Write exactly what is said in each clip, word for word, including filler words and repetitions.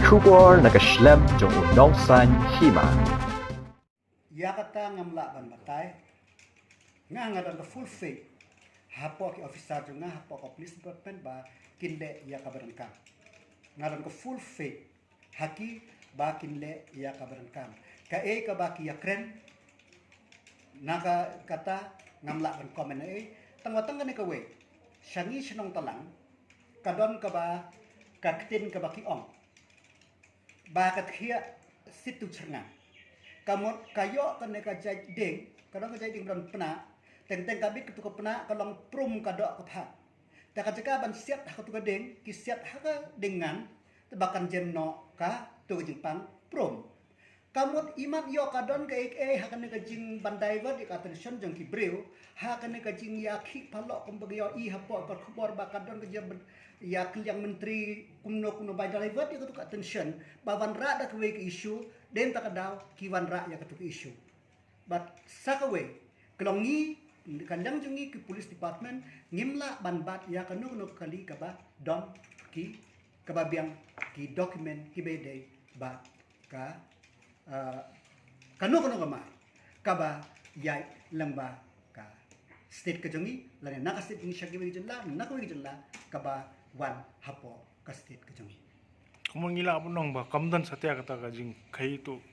Khubor na ka shlem jong u nongsan hima. Ïa kata ngam lah ban batai. Nga nga don ka full faith hapoh ki officer jong nga hapoh ka police department ba kin leh ïa kaba donkam. Nga don ka full faith ha ki ba kin leh ïa kaba donkam. Kaei kaba ki ïakren na ka kata ngam lah ban comment ei. Tang ba tang kane kawei sha ngi shnong Talang ka don kaba ka ktien kaba ki ong ba ka thiah sit tu cherngan. Ka mut ka ïoh kane ka jait ding, ka don ka jait ding ba don pnah. Teng teng ka bit katu ka pnah ka long prum ka doh ka phad. Te ka jaka ban siat ha katu ka ding, ki siat ha ka ding ngan, te ba kan jem noh katu ka jingpang prum. Ka mut imat ïoh ka don kaei kaei ha kane ka jing ban divert ïa ka attention jong ki briew, ha kane ka jingïakhih paloh kumba ka ïohi hapoh ka khubor ba ka don ka jingïakylliang myntri kumno kumno ba divert ïa katu ka attention ba wanrah da kawei ka issue, dei ta ka daw ki wanrah ïa katu ka issue. Bad sa kawei ka long ngi ka liang jong ngi ki police department ngim lah ban bat ïa kano kano ka kali kaba don ki kaba biang ki document kiba dei ba ka ah, kano kano ka mar kaba ïaid lyngba ka state ka jong ngi lane na ka state jong ngi sha kiwei ki jylla na kawei ki jylla kaba wan hapoh ka state ka jong ngi. Kumno ngi lah ban ong ba kam don satia kata ka jingkhaii tu?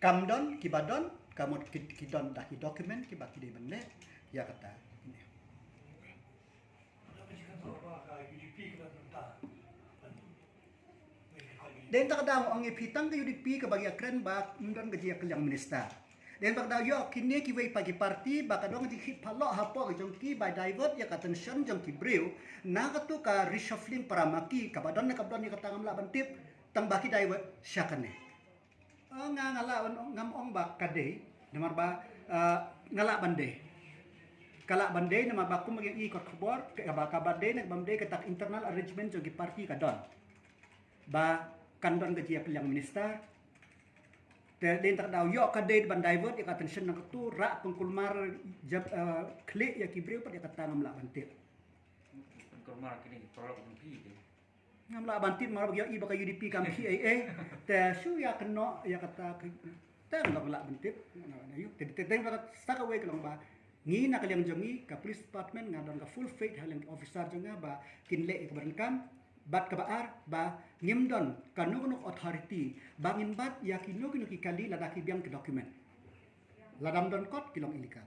Kam don kiba don ka mut ki, ki don da ki document kiba ki dei ban leh ïa kata. Dei ta ka daw ong ïa phi tang ka U D P kaba ïakren ba ym don ka jingïakylliang minister. Dei ta ka daw ïoh kine kiwei pat ki party ba ka don ka jingkhih paloh hapoh ka jong ki ba divert ïa ka attention jong ki briew na katu ka reshuffling para ma ki kaba don ne kaba don ïa kata ngam lah ban tip tang ba ki divert sha kane. Ah, nga nga lah ban ong, ngam ong ba ka dei namar ba ah, nga lah ban dei. Ka lah ban dei namar ba kum ba ngi kot khubor kaba kaba dei ne kaba dei kata internal arrangement jong ki party ka don. Ba kan don ka jingïakylliang minister. Te dei ta ka daw ïoh ka dei ban divert ïa ka attention na katu rah pynkulmar jab ah, khlieh ïa ki briew pat ïa kata ngam lah ban tip. Pynkulmar kine ki paralok jong phi te. Ngam lah ban tip namar ba ïohi ba ka U D P kam khih ei ei. Te shu ïa kynnoh ïa kata ka te ngam lah ban tip. Te te te sa kawei ka long ba ngi na ka liang jong ngi ka police department nga don ka full faith ha liang ki officer jong nga ba kin leh ïa kaba donkam. Bad kaba ar ba ngim don kano kano authority ba ngin bat ïa kino kino ki kali lada ki biang ki document. Lada ym don kot ki long illegal.